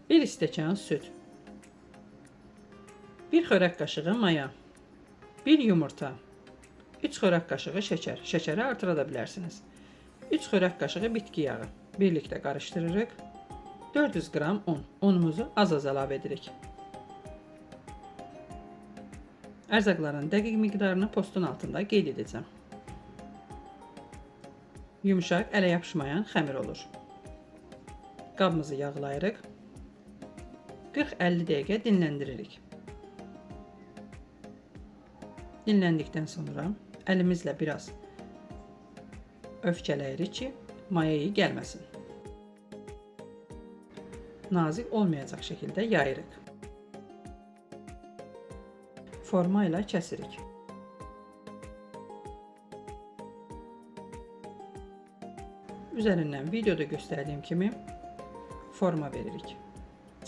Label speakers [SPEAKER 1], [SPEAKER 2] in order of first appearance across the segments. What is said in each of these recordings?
[SPEAKER 1] 1 stəkan süd, 1 xörək qaşığı maya, 1 yumurta, 3 xörək qaşığı şəkər. Şəkəri artıra da bilərsiniz. 3 xörək qaşığı bitki yağı. Birlikdə qarışdırırıq. 400 qram un. Unumuzu az-az əlavə edirik. Ərzaqların dəqiq miqdarını postun altında qeyd edəcəm. Yumşaq, ələ yapışmayan xəmir olur. Qabımızı yağlayırıq. 40-50 dəqiqə dinləndiririk. Dinləndikdən sonra əlimizlə biraz öfkələyirik ki, maya gəlməsin. Nazik olmayacaq şəkildə yayırıq. Forma ilə kəsirik. Üzərindən videoda göstərdiyim kimi forma veririk.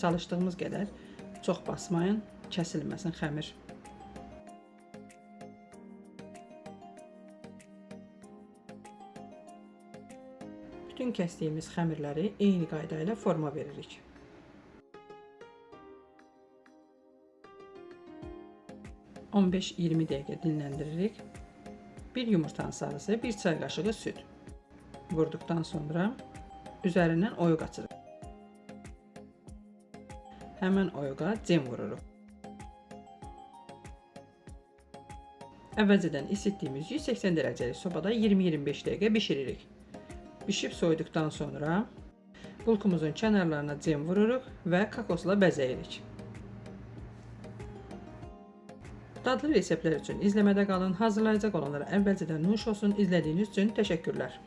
[SPEAKER 1] Çalışdığımız qədər çox basmayın, kəsilməsin xəmir. Bütün kəsdiyimiz xəmirləri eyni qayda ilə forma veririk. 15-20 dəqiqə dinləndiririk. Bir yumurtanın sarısı, bir çay qaşığı süd vurduqdan sonra üzərindən oyuq açırıq. Həmən oyuğa cem vururuq. Əvvəlcədən isitdiyimiz 180 dərəcəlik sobada 20-25 dəqiqə bişiririk. Bişib soyuduqdan sonra bulkumuzun kənarlarına cem vururuq və kokosla bəzəyirik. Dadlı reseptlər üçün izləmədə qalın. Hazırlayacaq olanlara əvvəlcədən nuş olsun. İzlədiyiniz üçün təşəkkürlər.